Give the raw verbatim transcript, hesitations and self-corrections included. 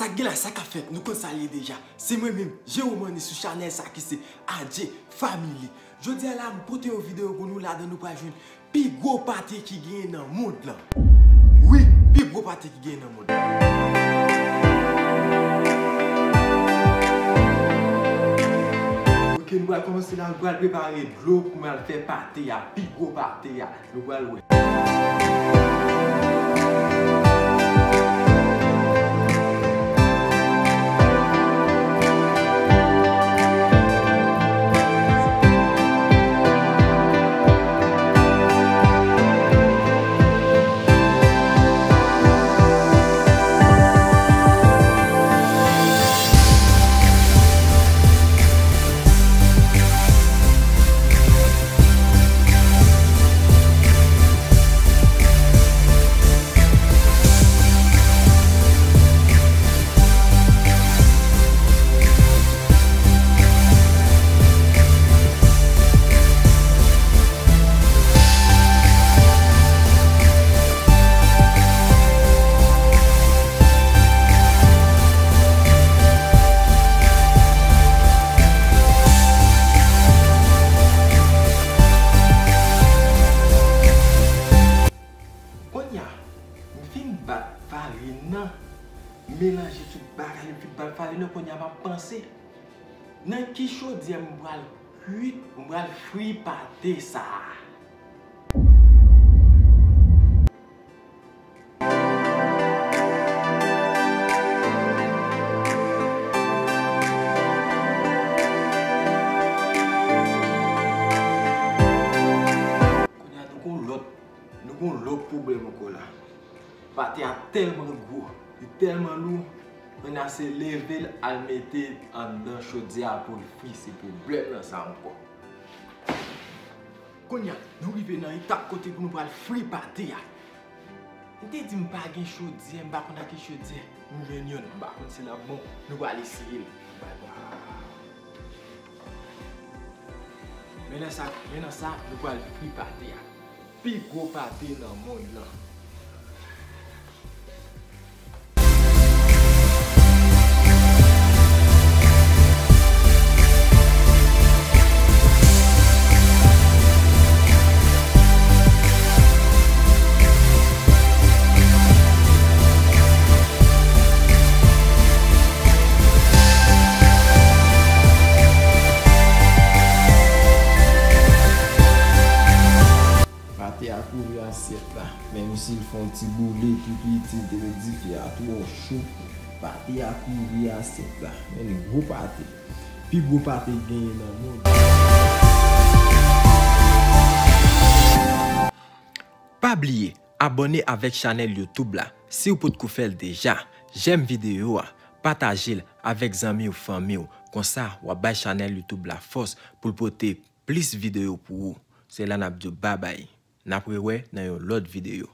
Sa k gen la, sa k ap fèt, nou konn sa l ye deja. Se mwen menm, Jerome Annie sou chanèl sa ki se Adje Family. Jodi a la, m pote yon videyo pou nou, ladan nou pral jwenn pi gwo pate ki genyen nan mond lan. Wi, pi gwo pate ki genyen nan mond lan. Ok, nou pral kòmanse la, nou pral prepare dlo pou m al fè pate a, pi gwo pate a. Nou pral wè. Kounye a, m fin bat farin nan, m melanje tout bagay, m fin bat farin nan, kounye a m ap panse nan ki chodyè m pral kwit, m pral fri pate sa a. Kounye a, nou gon lòt, nou gon lòt pwoblèm ankò la. Pate a tèlman gwo, li tèlman lou, kounye a se leve l al mete anndan chodyè a pou l fri, se pwoblèm nan sa ankò. Kounye a, nou rive nan etap kote pou nou pral fri pate a. M te di m pa gen chodyè, m pa konn ak ki chodyè. M jwenn youn, m pa konn si l ap bon. Nou pral eseye l. Bay bon. Men nan sa, men nan sa, nou pral fri pate a. Pi gwo pate nan mond lan. Pate a kouvri asyèt la. Menm si l fè yon ti boule tou piti, te vle di fè a twò cho, pate a kouvri asyèt la. Men li gwo pate. Pi gwo pate genyen nan mond. Pa bliye abòne avèk chanèl YouTube la si w potko fè l deja. Jèm videyo a, pataje l avèk zanmi w, fanmi w. Konsa, w ap bay chanèl YouTube la fòs pou l pote plis videyo pou ou. Se la n ap di w babay. N ap rewè nan yon lòt videyo.